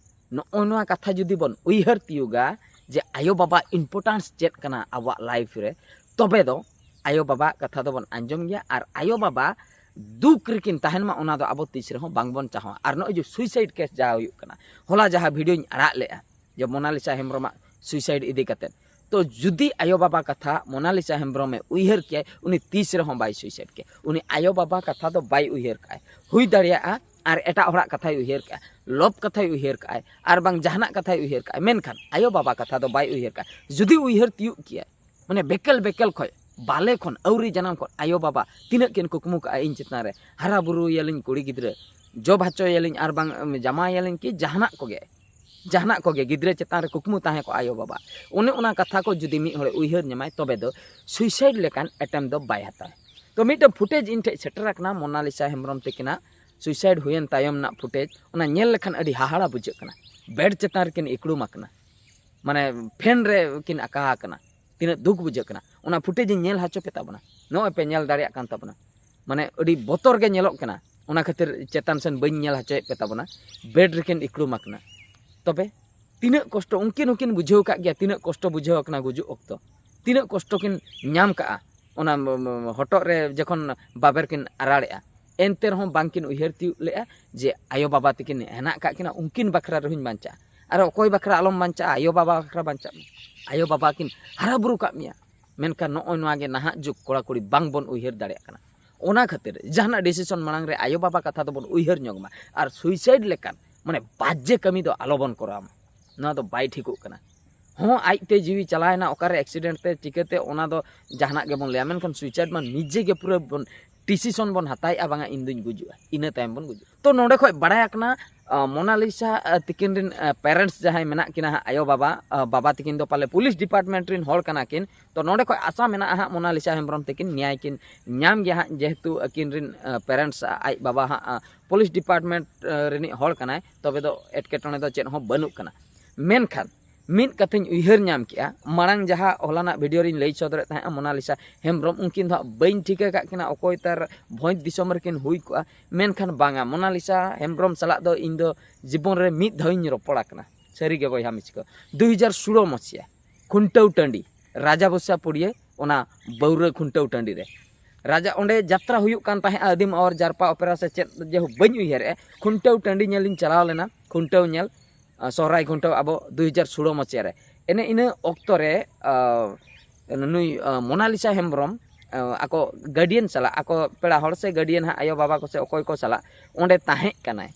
ᱱᱚᱜᱼᱚᱭ ᱱᱚᱣᱟ ᱠᱟᱛᱷᱟ ᱡᱩᱫᱤ ᱵᱚᱱ ᱩᱭᱦᱟᱹᱨ ᱛᱤᱭᱳᱜᱟ ᱡᱮ ᱟᱭᱳ ᱵᱟᱵᱟ importance ᱪᱮᱫ ᱠᱟᱱᱟ ᱟᱵᱚᱣᱟᱜ life ᱨᱮ, ᱛᱚᱵᱮ ᱫᱚ ᱟᱭᱳ ᱵᱟᱵᱟᱣᱟᱜ ᱠᱟᱛᱷᱟ ᱫᱚᱵᱚᱱ ᱟᱸᱡᱚᱢ ᱜᱮᱭᱟ ᱟᱨ ᱟᱭᱳ ᱵᱟᱵᱟ ᱫᱩᱠ ᱨᱮᱠᱤᱱ ᱛᱟᱦᱮᱱ ᱢᱟ, ᱚᱱᱟ ᱫᱚ ᱟᱵᱚ ᱛᱤᱥ ᱨᱮᱦᱚᱸ ᱵᱟᱝᱵᱚᱱ ᱪᱟᱦᱟᱣᱟ᱾ ᱟᱨ ᱱᱚᱜᱼᱚᱭ ᱡᱮ suicide case ᱡᱟᱦᱟᱸ ᱦᱩᱭᱩᱜ ᱠᱟᱱᱟ, ᱦᱚᱞᱟ ᱡᱟᱦᱟᱸ videoᱧ ᱟᱲᱟᱜ ᱞᱮᱜᱼᱟ ᱡᱮ ᱢᱳᱱᱟᱞᱤᱥᱟ ᱦᱮᱢᱵᱨᱚᱢᱟᱜ suicide ᱤᱫᱤ ᱠᱟᱛᱮᱫ, ᱛᱚ ᱡᱩᱫᱤ ᱟᱭᱳ ᱵᱟᱵᱟ ᱠᱟᱛᱷᱟ ᱢᱳᱱᱟᱞᱤᱥᱟ ᱦᱮᱢᱵᱨᱚᱢᱮ ᱩᱭᱦᱟᱹᱨ ᱠᱮᱭᱟᱭ, ᱩᱱᱤ ᱛᱤᱥ ᱨᱮᱦᱚᱸ ᱵᱟᱭ suicide ᱠᱮᱭᱟ᱾ ᱩᱱᱤ ᱟᱭᱳ ᱵᱟᱵᱟ ᱠᱟᱛᱷᱟ ᱫᱚ ᱵᱟᱭ ᱩᱭᱦᱟᱹᱨ ᱠᱟᱜᱼᱟᱭ᱾ ᱦᱩᱭ ᱫᱟᱲᱮᱭᱟᱜᱼᱟ ᱟᱨ ᱮᱴᱟᱜ ᱦᱚᱲᱟᱜ ᱠᱟᱛᱷᱟᱭ ᱩᱭᱦᱟᱹᱨ ᱠᱟᱜᱼᱟ, ᱞᱚᱵᱷ ᱠᱟᱛᱷᱟᱭ ᱩᱭᱦᱟᱹᱨ ᱠᱟᱜᱼᱟᱭ, ᱟᱨ ᱵᱟᱝ ᱡᱟᱦᱟᱱᱟᱜ ᱠᱟᱛᱷᱟᱭ ᱩᱭᱦᱟᱹᱨ ᱠᱟᱜᱼᱟᱭ, ᱢᱮᱱᱠᱷᱟᱱ ᱟᱭᱳ ᱵᱟᱵᱟ ᱠᱟᱛᱷᱟ ᱫᱚ ᱵᱟᱭ ᱩᱭᱦᱟᱹᱨ ᱠᱟᱜᱼᱟ᱾ ᱡᱩᱫᱤ ᱩᱭᱦᱟᱹᱨ ᱛᱤᱭᱳᱜ ᱠᱮᱭᱟᱭ, ᱢᱟᱱᱮ ᱵᱮᱠᱮᱞ ᱵᱮᱠᱮᱞ ᱠᱷᱚᱡ, ᱵᱟᱞᱮ ᱠᱷᱚᱱ, ᱟᱹᱣᱨᱤ ᱡᱟᱱᱟᱢ ᱠᱷᱚᱱ ᱟᱭᱳ ᱵᱟᱵᱟ ᱛᱤᱱᱟᱹᱜ ᱠᱤᱱ ᱠᱩᱠᱢᱩ ᱠᱟᱜᱼᱟ ᱤᱧ ᱪᱮᱛᱟᱱ ᱨᱮ, ᱦᱟᱨᱟ ᱵᱩᱨᱩᱭᱟᱞᱤᱧ ᱠᱩᱲᱤ ᱜᱤᱫᱽᱨᱟᱹ, ᱡᱚᱵ ᱦᱚᱪᱚᱭᱟᱞᱤᱧ ᱟᱨ ᱵᱟᱝ, ᱩᱢ, ᱡᱟᱢᱟᱭᱟᱞᱤᱧ ᱠᱤ ᱡᱟᱦᱟᱱᱟᱜ ᱠᱚᱜᱮ, ᱡᱟᱦᱟᱱᱟᱜ ᱠᱚᱜᱮ ᱜᱤᱫᱽᱨᱟᱹ ᱪᱮᱛᱟᱱ ᱨᱮ ᱠᱩᱠᱢᱩ ᱛᱟᱦᱮᱸ ᱠᱚᱜᱼᱟ ᱟᱭᱳ ᱵᱟᱵᱟ᱾ ᱚᱱᱮ ᱚᱱᱟ ᱠᱟᱛᱷᱟ ᱠᱚ ᱡᱩᱫᱤ ᱢᱤᱫ ᱦᱚᱲᱮ ᱩᱭᱦᱟᱹᱨ ᱧᱟᱢᱟᱭ, ᱛᱚᱵᱮ ᱫᱚ suicide ᱞᱮᱠᱟᱱ attempt ᱫᱚ ᱵᱟᱭ ᱦᱟᱛᱟᱣᱟ᱾ ᱛᱚ ᱢᱤᱫᱴᱮᱱ footage ᱤᱧ ᱴᱷᱮᱡ ᱥᱮᱴᱮᱨ ᱟᱠᱟᱱᱟ ᱢᱳᱱᱟᱞᱤᱥᱟ ᱦᱮᱢᱵᱨᱚᱢ ᱛᱟᱹᱠᱤᱱᱟᱜ suicide ᱦᱩᱭᱮᱱ ᱛᱟᱭᱚᱢ ᱨᱮᱱᱟᱜ footage, ᱚᱱᱟ ᱧᱮᱞ ᱞᱮᱠᱷᱟᱱ ᱟᱹᱰᱤ ᱦᱟᱦᱟᱲᱟ ᱵᱩᱡᱷᱟᱹᱜ ᱠᱟᱱᱟ᱾ bed ᱪᱮᱛᱟᱱ ᱨᱮᱠᱤᱱ ᱤᱠᱲᱩᱢ ᱟᱠᱟᱱᱟ, ᱢᱟᱱᱮ fan ᱨᱮ ᱠᱤᱱ ᱟᱠᱟ ᱟᱠᱟᱱᱟ᱾ ᱛᱤᱱᱟᱹᱜ ᱫᱩᱠ ᱵᱩᱡᱷᱟᱹᱜ ᱠᱟᱱᱟ, ᱚᱱᱟ footage ᱤᱧ ᱧᱮᱞ ᱦᱚᱪᱚ ᱯᱮ ᱛᱟᱵᱚᱱᱟ᱾ ᱱᱚᱜᱼᱚᱭ ᱯᱮ ᱧᱮᱞ ᱫᱟᱲᱮᱭᱟᱜ ᱠᱟᱱ ᱛᱟᱵᱚᱱᱟ, ᱢᱟᱱᱮ ᱟᱹᱰᱤ ᱵᱚᱛᱚᱨ ᱜᱮ ᱧᱮᱞᱚᱜ ᱠᱟᱱᱟ᱾ ᱚᱱᱟ ᱠᱷᱟᱹᱛᱤᱨ ᱪᱮᱛᱟᱱ ᱥᱮᱱ ᱵᱟᱹᱧ ᱧᱮᱞ ᱦᱚᱪᱚᱭᱮᱫ ᱯᱮ ᱛᱟᱵᱚᱱᱟ᱾ bed ᱨᱮᱠᱤᱱ ᱤᱠᱲᱩᱢ ᱟᱠᱟᱱᱟ᱾ ᱛᱚᱵᱮ ᱛᱤᱱᱟᱹᱜ ᱠᱚᱥᱴᱚ ᱩᱱᱠᱤᱱ ᱦᱚᱸᱠᱤᱱ ᱵᱩᱡᱷᱟᱹᱣ ᱟᱠᱟᱫ ᱜᱮᱭᱟ, ᱛᱤᱱᱟᱹᱜ ᱠᱚᱥᱴᱚ ᱵᱩᱡᱷᱟᱹᱣ ᱟᱠᱟᱱᱟ ᱜᱩᱡᱩᱜ ᱚᱠᱛᱚ, ᱛᱤᱱᱟᱹᱜ ᱠᱚᱥᱴᱚ ᱠᱤᱱ ᱧᱟᱢ ᱠᱟᱜᱼᱟ ᱚᱱᱟ ᱦᱚᱴᱚᱜ ᱨᱮ ᱡᱚᱠᱷᱚᱱ ᱵᱟᱵᱮᱨ ᱠᱤᱱ ᱟᱨᱟᱲᱮᱜᱼᱟ᱾ ᱮᱱᱛᱮ ᱨᱮᱦᱚᱸ ᱵᱟᱝᱠᱤᱱ ᱩᱭᱦᱟᱹᱨ ᱛᱤᱭᱳᱜ ᱞᱮᱫᱼᱟ ᱡᱮ ᱟᱭᱳᱼᱵᱟᱵᱟ ᱛᱟᱹᱠᱤᱱ ᱦᱮᱱᱟᱜ ᱠᱟᱜ ᱠᱤᱱᱟ, ᱩᱱᱠᱤᱱ ᱵᱟᱠᱷᱨᱟ ᱨᱮᱦᱚᱸᱧ ᱵᱟᱧᱪᱟᱜᱼᱟ᱾ ᱟᱨ ᱚᱠᱚᱭ ᱵᱟᱠᱷᱨᱟ ᱟᱞᱚᱢ ᱵᱟᱧᱪᱟᱜᱼᱟ, ᱟᱭᱳᱼᱵᱟᱵᱟ ᱵᱟᱠᱷᱨᱟ ᱵᱟᱧᱪᱟᱜ ᱢᱮ᱾ ᱟᱭᱳᱼᱵᱟᱵᱟ ᱠᱤᱱ ᱦᱟᱨᱟ ᱵᱩᱨᱩ ᱠᱟᱜ ᱢᱮᱭᱟ, ᱢᱮᱱᱠᱷᱟᱱ ᱱᱚᱜᱼᱚᱭ ᱱᱚᱣᱟ ᱜᱮ ᱱᱟᱦᱟᱜ ᱡᱩᱜᱽ ᱠᱚᱲᱟ ᱠᱩᱲᱤ ᱵᱟᱝ ᱵᱚᱱ ᱩᱭᱦᱟᱹᱨ ᱫᱟᱲᱮᱭᱟᱜ ᱠᱟᱱᱟ᱾ ᱚᱱᱟ ᱠᱷᱟᱹᱛᱤᱨ ᱡᱟᱦᱟᱱᱟᱜ decision ᱢᱟᱲᱟᱝ ᱨᱮ ᱟᱭᱳᱼᱵᱟᱵᱟ ᱠᱟᱛᱷᱟ ᱫᱚᱵᱚᱱ ᱩᱭᱦᱟᱹᱨ ᱧᱚᱜ ᱢᱟ, ᱟᱨ suicide ᱞᱮᱠᱟᱱ ᱢᱟᱱᱮ ᱵᱟᱡᱽᱡᱮ ᱠᱟᱹᱢᱤ ᱫᱚ ᱟᱞᱚᱵᱚᱱ ᱠᱚᱨᱟᱣ ᱢᱟ᱾ ᱱᱚᱣᱟ ᱫᱚ ᱵᱟᱭ ᱴᱷᱤᱠᱚᱜ ᱠᱟᱱᱟ᱾ ᱦᱚᱸ, ᱟᱡᱛᱮ ᱡᱤᱣᱤ ᱪᱟᱞᱟᱣᱮᱱᱟ, ᱚᱠᱟᱨᱮ accident ᱛᱮ ᱪᱤᱠᱟᱹᱛᱮ, ᱚᱱᱟ ᱫᱚ ᱡᱟᱦᱟᱱᱟᱜ ᱜᱮᱵᱚᱱ ᱞᱟᱹᱭᱟ, ᱢᱮᱱᱠᱷᱟᱱ suicide ᱢᱟ ᱱᱤᱡᱮ ᱜᱮ ᱯᱩᱨᱟᱹ ᱵᱚᱱ decision ᱵᱚᱱ ᱦᱟᱛᱟᱣᱮᱫᱼᱟ, ᱵᱟᱝᱟ ᱤᱧ ᱫᱩᱧ ᱜᱩᱡᱩᱜᱼᱟ, ᱤᱱᱟᱹ ᱛᱟᱭᱚᱢ ᱵᱚᱱ ᱜᱩᱡᱩᱜᱼᱟ᱾ ᱛᱚ ᱱᱚᱰᱮ ᱠᱷᱚᱡ ᱵᱟᱲᱟᱭ ᱟᱠᱟᱱᱟ, ᱟᱸ, ᱢᱳᱱᱟᱞᱤᱥᱟ, ᱟᱸ, ᱛᱤᱠᱤᱱ ᱨᱮᱱ, ᱟᱸ, parents ᱡᱟᱦᱟᱸᱭ ᱢᱮᱱᱟᱜ ᱠᱤᱱᱟ ᱦᱟᱸᱜ, ᱟᱭᱳ ᱵᱟᱵᱟ, ᱟᱸ, ᱵᱟᱵᱟ ᱛᱤᱠᱤᱱ ᱫᱚ ᱯᱟᱞᱮ police department ᱨᱮᱱ ᱦᱚᱲ ᱠᱟᱱᱟ ᱠᱤᱱ᱾ ᱛᱚ ᱱᱚᱰᱮ ᱠᱷᱚᱡ ᱟᱥᱟ ᱢᱮᱱᱟᱜᱼᱟ ᱦᱟᱸᱜ, ᱢᱳᱱᱟᱞᱤᱥᱟ ᱦᱮᱢᱵᱨᱚᱢ ᱛᱤᱠᱤᱱ ᱧᱮᱭᱟᱭ ᱠᱤᱱ ᱧᱟᱢ ᱜᱮᱭᱟ ᱦᱟᱸᱜ, ᱡᱮᱦᱮᱛᱩ ᱟᱹᱠᱤᱱ ᱨᱮᱱ, ᱟᱸ, parents, ᱟᱸ, ᱟᱡ ᱵᱟᱵᱟ ᱦᱟᱸᱜ, ᱟᱸ, police department, ᱟᱸ, ᱨᱤᱱᱤᱡ ᱦᱚᱲ ᱠᱟᱱᱟᱭ, ᱛᱚᱵᱮ ᱫᱚ ᱮᱴᱠᱮᱴᱚᱬᱮ ᱫᱚ ᱪᱮᱫ ᱦᱚᱸ ᱵᱟᱹᱱᱩᱜ ᱠᱟᱱᱟ᱾ ᱢᱮᱱᱠᱷᱟᱱ ᱢᱤᱫ ᱠᱟᱛᱷᱟᱧ ᱩᱭᱦᱟᱹᱨ ᱧᱟᱢ ᱠᱮᱜᱼᱟ, ᱢᱟᱲᱟᱝ ᱡᱟᱦᱟᱸ ᱦᱚᱞᱟᱱᱟᱜ video ᱨᱤᱧ ᱞᱟᱹᱭ ᱥᱚᱫᱚᱨᱮᱫ ᱛᱟᱦᱮᱸᱫᱼᱟ, ᱢᱳᱱᱟᱞᱤᱥᱟ ᱦᱮᱢᱵᱨᱚᱢ, ᱩᱱᱠᱤᱱ ᱫᱚ ᱦᱟᱸᱜ ᱵᱟᱹᱧ ᱴᱷᱤᱠᱟᱹ ᱠᱟᱜ ᱠᱤᱱᱟ ᱚᱠᱚᱭ ᱛᱟᱨ ᱵᱷᱚᱸᱡᱽ ᱫᱤᱥᱚᱢ ᱨᱮᱠᱤᱱ ᱦᱩᱭ ᱠᱚᱜᱼᱟ, ᱢᱮᱱᱠᱷᱟᱱ ᱵᱟᱝᱟ, ᱢᱳᱱᱟᱞᱤᱥᱟ ᱦᱮᱢᱵᱨᱚᱢ ᱥᱟᱞᱟᱜ ᱫᱚ ᱤᱧ ᱫᱚ ᱡᱤᱵᱚᱱ ᱨᱮ ᱢᱤᱫ ᱫᱷᱟᱣᱤᱧ ᱨᱚᱯᱚᱲ ᱟᱠᱟᱱᱟ᱾ ᱥᱟᱹᱨᱤᱜᱮ ᱵᱚᱭᱦᱟ ᱢᱤᱥᱤ ᱠᱚ, ᱫᱩ ᱦᱟᱡᱟᱨ ᱥᱳᱞᱳ ᱢᱟᱥᱤᱭᱟ ᱠᱷᱩᱱᱴᱟᱹᱣ ᱴᱟᱺᱰᱤ, ᱨᱟᱡᱟ ᱵᱚᱥᱟ ᱯᱩᱲᱤᱭᱟᱹ, ᱚᱱᱟ ᱵᱟᱹᱣᱨᱟᱹ ᱠᱷᱩᱱᱴᱟᱹᱣ ᱴᱟᱺᱰᱤ ᱨᱮ ᱨᱟᱡᱟ, ᱚᱸᱰᱮ ᱡᱟᱛᱨᱟ ᱦᱩᱭᱩᱜ ᱠᱟᱱ ᱛᱟᱦᱮᱸᱫᱼᱟ, ᱟᱹᱫᱤᱢ ᱟᱣᱟᱨ ᱡᱟᱨᱯᱟ ᱚᱯᱮᱨᱟ ᱥᱮ ᱪᱮᱫ ᱡᱮᱦᱳᱠ ᱵᱟᱹᱧ ᱩᱭᱦᱟᱹᱨᱮᱜᱼᱟ, ᱠᱷᱩᱱᱴᱟᱹᱣ ᱴᱟᱺᱰᱤ ᱧᱮᱞᱤᱧ ᱪᱟᱞᱟᱣ ᱞᱮᱱᱟ, ᱠᱷᱩᱱᱴᱟᱹᱣ ᱧᱮᱞ, ᱟᱸ, ᱥᱚᱦᱨᱟᱭ ᱠᱷᱩᱱᱴᱟᱹᱣ ᱟᱵᱚ ᱫᱩ ᱦᱟᱡᱟᱨ ᱥᱳᱞᱳ ᱢᱟᱥᱤᱭᱟ ᱨᱮ᱾ ᱮᱱᱮ ᱤᱱᱟᱹ ᱚᱠᱛᱚ ᱨᱮ, ᱟᱸ, ᱱᱩᱭ, ᱟᱸ, ᱢᱳᱱᱟᱞᱤᱥᱟ ᱦᱮᱢᱵᱨᱚᱢ, ᱟᱸ, ᱟᱠᱚ guardian ᱥᱟᱞᱟᱜ, ᱟᱠᱚ ᱯᱮᱲᱟ ᱦᱚᱲ ᱥᱮ guardian ᱦᱟᱸᱜ ᱟᱭᱳ ᱵᱟᱵᱟ ᱠᱚ ᱥᱮ ᱚᱠᱚᱭ ᱠᱚ ᱥᱟᱞᱟᱜ ᱚᱸᱰᱮ ᱛᱟᱦᱮᱸ ᱠᱟᱱᱟᱭ,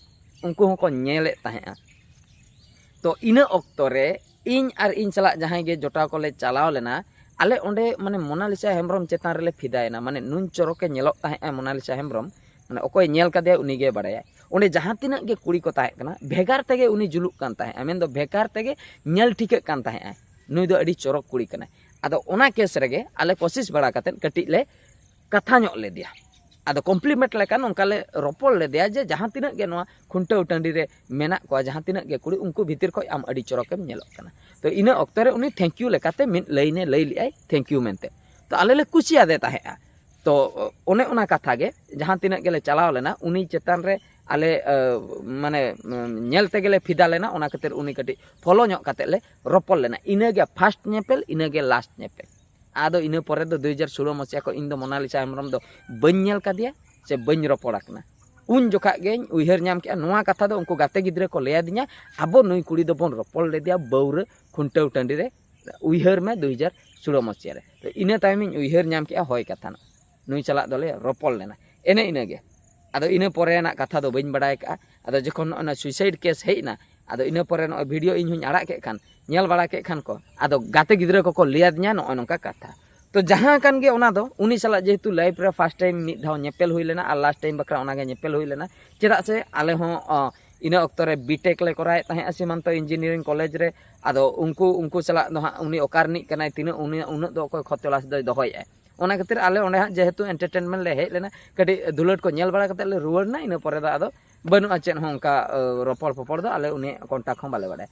ᱩᱱᱠᱩ ᱦᱚᱸᱠᱚ ᱧᱮᱞᱮᱫ ᱛᱟᱦᱮᱸᱫᱼᱟ᱾ ᱛᱚ ᱤᱱᱟᱹ ᱚᱠᱛᱚ ᱨᱮ ᱤᱧ ᱟᱨ ᱤᱧ ᱥᱟᱞᱟᱜ ᱡᱟᱦᱟᱸᱭ ᱜᱮ ᱡᱚᱴᱟᱣ ᱠᱚᱞᱮ ᱪᱟᱞᱟᱣ ᱞᱮᱱᱟ, ᱟᱞᱮ ᱚᱸᱰᱮ ᱢᱟᱱᱮ ᱢᱳᱱᱟᱞᱤᱥᱟ ᱦᱮᱢᱵᱨᱚᱢ ᱪᱮᱛᱟᱱ ᱨᱮᱞᱮ ᱯᱷᱤᱫᱟᱭᱮᱱᱟ᱾ ᱢᱟᱱᱮ ᱱᱩᱱ ᱪᱚᱨᱚᱠᱮ ᱧᱮᱞᱚᱜ ᱛᱟᱦᱮᱸᱫᱼᱟ ᱢᱳᱱᱟᱞᱤᱥᱟ ᱦᱮᱢᱵᱨᱚᱢ, ᱢᱟᱱᱮ ᱚᱠᱚᱭ ᱧᱮᱞ ᱠᱟᱫᱮᱭᱟ ᱩᱱᱤ ᱜᱮ ᱵᱟᱲᱟᱭᱟᱭ᱾ ᱚᱸᱰᱮ ᱡᱟᱦᱟᱸ ᱛᱤᱱᱟᱹᱜ ᱜᱮ ᱠᱩᱲᱤ ᱠᱚ ᱛᱟᱦᱮᱸ ᱠᱟᱱᱟ, ᱵᱷᱮᱜᱟᱨ ᱛᱮᱜᱮ ᱩᱱᱤ ᱡᱩᱞᱩᱜ ᱠᱟᱱ ᱛᱟᱦᱮᱸᱫᱼᱟ, ᱢᱮᱱᱫᱚ ᱵᱷᱮᱜᱟᱨ ᱛᱮᱜᱮ ᱧᱮᱞ ᱴᱷᱤᱠᱟᱹᱜ ᱠᱟᱱ ᱛᱟᱦᱮᱸᱫᱼᱟᱭ, ᱱᱩᱭ ᱫᱚ ᱟᱹᱰᱤ ᱪᱚᱨᱚᱠ ᱠᱩᱲᱤ ᱠᱟᱱᱟᱭ᱾ ᱟᱫᱚ ᱚᱱᱟ case ᱨᱮᱜᱮ ᱟᱞᱮ ᱠᱳᱥᱤᱥ ᱵᱟᱲᱟ ᱠᱟᱛᱮᱫ ᱠᱟᱹᱴᱤᱡ ᱞᱮ ᱠᱟᱛᱷᱟ ᱧᱚᱜ ᱞᱮᱫᱮᱭᱟ᱾ ᱟᱫᱚ compliment ᱞᱮᱠᱟ ᱱᱚᱝᱠᱟ ᱞᱮ ᱨᱚᱯᱚᱲ ᱞᱮᱫᱮᱭᱟ ᱡᱮ ᱡᱟᱦᱟᱸ ᱛᱤᱱᱟᱹᱜ ᱜᱮ ᱱᱚᱣᱟ ᱠᱷᱩᱱᱴᱟᱹᱣ ᱴᱟᱺᱰᱤ ᱨᱮ ᱢᱮᱱᱟᱜ ᱠᱚᱣᱟ, ᱡᱟᱦᱟᱸ ᱛᱤᱱᱟᱹᱜ ᱜᱮ ᱠᱩᱲᱤ, ᱩᱱᱠᱩ ᱵᱷᱤᱛᱤᱨ ᱠᱷᱚᱱ ᱟᱢ ᱟᱹᱰᱤ ᱪᱚᱨᱚᱠᱮᱢ ᱧᱮᱞᱚᱜ ᱠᱟᱱᱟ᱾ ᱛᱚ ᱤᱱᱟᱹ ᱚᱠᱛᱚ ᱨᱮ ᱩᱱᱤ thank you ᱞᱮᱠᱟᱛᱮ ᱢᱤᱫ line ᱮ ᱞᱟᱹᱭ ᱞᱮᱫᱼᱟᱭ thank you ᱢᱮᱱᱛᱮ᱾ ᱛᱚ ᱟᱞᱮ ᱞᱮ ᱠᱩᱥᱤᱭᱟᱫᱮ ᱛᱟᱦᱮᱸᱫᱼᱟ᱾ ᱛᱚ ᱚᱱᱮ ᱚᱱᱟ ᱠᱟᱛᱷᱟ ᱜᱮ, ᱡᱟᱦᱟᱸ ᱛᱤᱱᱟᱹᱜ ᱜᱮᱞᱮ ᱪᱟᱞᱟᱣ ᱞᱮᱱᱟ, ᱩᱱᱤ ᱪᱮᱛᱟᱱ ᱨᱮ ᱟᱞᱮ, ᱟᱹ, ᱢᱟᱱᱮ, ᱩᱢ, ᱧᱮᱞ ᱛᱮᱜᱮ ᱞᱮ ᱯᱷᱤᱫᱟ ᱞᱮᱱᱟ, ᱚᱱᱟ ᱠᱷᱟᱹᱛᱤᱨ ᱩᱱᱤ ᱠᱟᱹᱴᱤᱡ follow ᱧᱚᱜ ᱠᱟᱛᱮᱫ ᱞᱮ ᱨᱚᱯᱚᱲ ᱞᱮᱱᱟ᱾ ᱤᱱᱟᱹᱜᱮ first ᱧᱮᱯᱮᱞ, ᱤᱱᱟᱹᱜᱮ last ᱧᱮᱯᱮᱞ᱾ ᱟᱫᱚ ᱤᱱᱟᱹ ᱯᱚᱨᱮ ᱫᱚ ᱫᱩ ᱦᱟᱡᱟᱨ ᱥᱳᱞᱳ ᱢᱟᱥᱤᱭᱟ ᱠᱷᱚᱱ ᱤᱧ ᱫᱚ ᱢᱳᱱᱟᱞᱤᱥᱟ ᱦᱮᱢᱵᱨᱚᱢ ᱫᱚ ᱵᱟᱹᱧ ᱧᱮᱞ ᱠᱟᱫᱮᱭᱟ᱾ ᱪᱮ ᱵᱟᱹᱧ ᱨᱚᱯᱚᱲ ᱟᱠᱟᱱᱟ᱾ ᱩᱱ ᱡᱚᱠᱷᱟᱜ ᱜᱮᱧ ᱩᱭᱦᱟᱹᱨ ᱧᱟᱢ ᱠᱮᱜᱼᱟ, ᱱᱚᱣᱟ ᱠᱟᱛᱷᱟ ᱫᱚ ᱩᱱᱠᱩ ᱜᱟᱛᱮ ᱜᱤᱫᱽᱨᱟᱹ ᱠᱚ ᱞᱟᱹᱭ ᱟᱹᱫᱤᱧᱟ, "ᱟᱵᱚ ᱱᱩᱭ ᱠᱩᱲᱤ ᱫᱚᱵᱚᱱ ᱨᱚᱯᱚᱲ ᱞᱮᱫᱮᱭᱟ ᱵᱟᱹᱣᱨᱟᱹ ᱠᱷᱩᱱᱴᱟᱹᱣ ᱴᱟᱺᱰᱤ ᱨᱮ, ᱩᱭᱦᱟᱹᱨ ᱢᱮ ᱫᱩ ᱦᱟᱡᱟᱨ ᱥᱳᱞᱳ ᱢᱚᱥᱤᱦᱟ ᱨᱮ᱾" ᱛᱚ ᱤᱱᱟᱹ ᱛᱟᱭᱚᱢᱤᱧ ᱩᱭᱦᱟᱹᱨ ᱧᱟᱢ ᱠᱮᱜᱼᱟ, ᱦᱳᱭ ᱠᱟᱛᱷᱟ ᱱᱚᱜ ᱱᱩᱭ ᱥᱟᱞᱟᱜ ᱫᱚᱞᱮ ᱨᱚᱯᱚᱲ ᱞᱮᱱᱟ, ᱮᱱᱮ ᱤᱱᱟᱹᱜᱮ᱾ ᱟᱫᱚ ᱤᱱᱟᱹ ᱯᱚᱨᱮᱱᱟᱜ ᱠᱟᱛᱷᱟ ᱫᱚ ᱵᱟᱹᱧ ᱵᱟᱲᱟᱭ ᱠᱟᱜᱼᱟ᱾ ᱟᱫᱚ ᱡᱚᱠᱷᱚᱱ ᱱᱚᱜᱼᱚᱭ ᱱᱚᱣᱟ suicide case ᱦᱮᱡ ᱮᱱᱟ, ᱟᱫᱚ ᱤᱱᱟᱹ ᱯᱚᱨᱮ ᱱᱚᱜᱼᱚᱭ video ᱤᱧ ᱦᱚᱧ ᱟᱲᱟᱜ ᱠᱮᱫ ᱠᱷᱟᱱ, ᱧᱮᱞ ᱵᱟᱲᱟ ᱠᱮᱫ ᱠᱷᱟᱱ ᱠᱚ, ᱟᱫᱚ ᱜᱟᱛᱮ ᱜᱤᱫᱽᱨᱟᱹ ᱠᱚᱠᱚ ᱞᱟᱹᱭ ᱟᱹᱫᱤᱧᱟ ᱱᱚᱜᱼᱚᱭ ᱱᱚᱝᱠᱟ ᱠᱟᱛᱷᱟ᱾ ᱛᱚ ᱡᱟᱦᱟᱸ ᱠᱟᱱ ᱜᱮ, ᱚᱱᱟ ᱫᱚ ᱩᱱᱤ ᱥᱟᱞᱟᱜ ᱡᱮᱦᱮᱛᱩ life ᱨᱮ first time ᱢᱤᱫ ᱫᱷᱟᱣ ᱧᱮᱯᱮᱞ ᱦᱩᱭ ᱞᱮᱱᱟ ᱟᱨ last time ᱵᱟᱠᱷᱨᱟ ᱚᱱᱟᱜᱮ ᱧᱮᱯᱮᱞ ᱦᱩᱭ ᱞᱮᱱᱟ, ᱪᱮᱫᱟᱜ ᱥᱮ ᱟᱞᱮ ᱦᱚᱸ, ᱚ, ᱤᱱᱟᱹ ᱚᱠᱛᱚ ᱨᱮ B.Tech ᱞᱮ ᱠᱚᱨᱟᱣᱮᱫ ᱛᱟᱦᱮᱸᱜᱼᱟ ᱥᱤᱢᱟᱱᱛᱚ Engineering College ᱨᱮ᱾ ᱟᱫᱚ ᱩᱱᱠᱩ, ᱩᱱᱠᱩ ᱥᱟᱞᱟᱜ ᱫᱚ ᱦᱟᱸᱜ ᱩᱱᱤ ᱚᱠᱟ ᱨᱤᱱᱤᱡ ᱠᱟᱱᱟᱭ, ᱛᱤᱱᱟᱹᱜ ᱩᱱᱤ, ᱩᱱᱟᱹᱜ ᱫᱚ ᱚᱠᱚᱭ ᱠᱷᱚᱡᱽ ᱛᱚᱞᱟᱥ ᱫᱚᱭ ᱫᱚᱦᱚᱭᱮᱫᱼᱟᱭ᱾ ᱚᱱᱟ ᱠᱷᱟᱹᱛᱤᱨ ᱟᱞᱮ ᱚᱸᱰᱮ ᱦᱟᱸᱜ ᱡᱮᱦᱮᱛᱩ entertainment ᱞᱮ ᱦᱮᱡ ᱞᱮᱱᱟ, ᱠᱟᱹᱴᱤᱡ ᱫᱩᱞᱟᱹᱲ ᱠᱚ ᱧᱮᱞ ᱵᱟᱲᱟ ᱠᱟᱛᱮᱫ ᱞᱮ ᱨᱩᱣᱟᱹᱲ ᱮᱱᱟ᱾ ᱤᱱᱟᱹ ᱯᱚᱨᱮ ᱫᱚ ᱟᱫᱚ ᱵᱟᱹᱱᱩᱜᱼᱟ ᱪᱮᱫ ᱦᱚᱸ ᱚᱱᱠᱟ, ᱟᱹ, ᱨᱚᱯᱚᱲ ᱯᱚᱯᱚᱲ ᱫᱚ ᱟᱞᱮ ᱩᱱᱤᱭᱟᱜ contact ᱦᱚᱸ ᱵᱟᱞᱮ ᱵᱟᱲᱟᱭᱟ᱾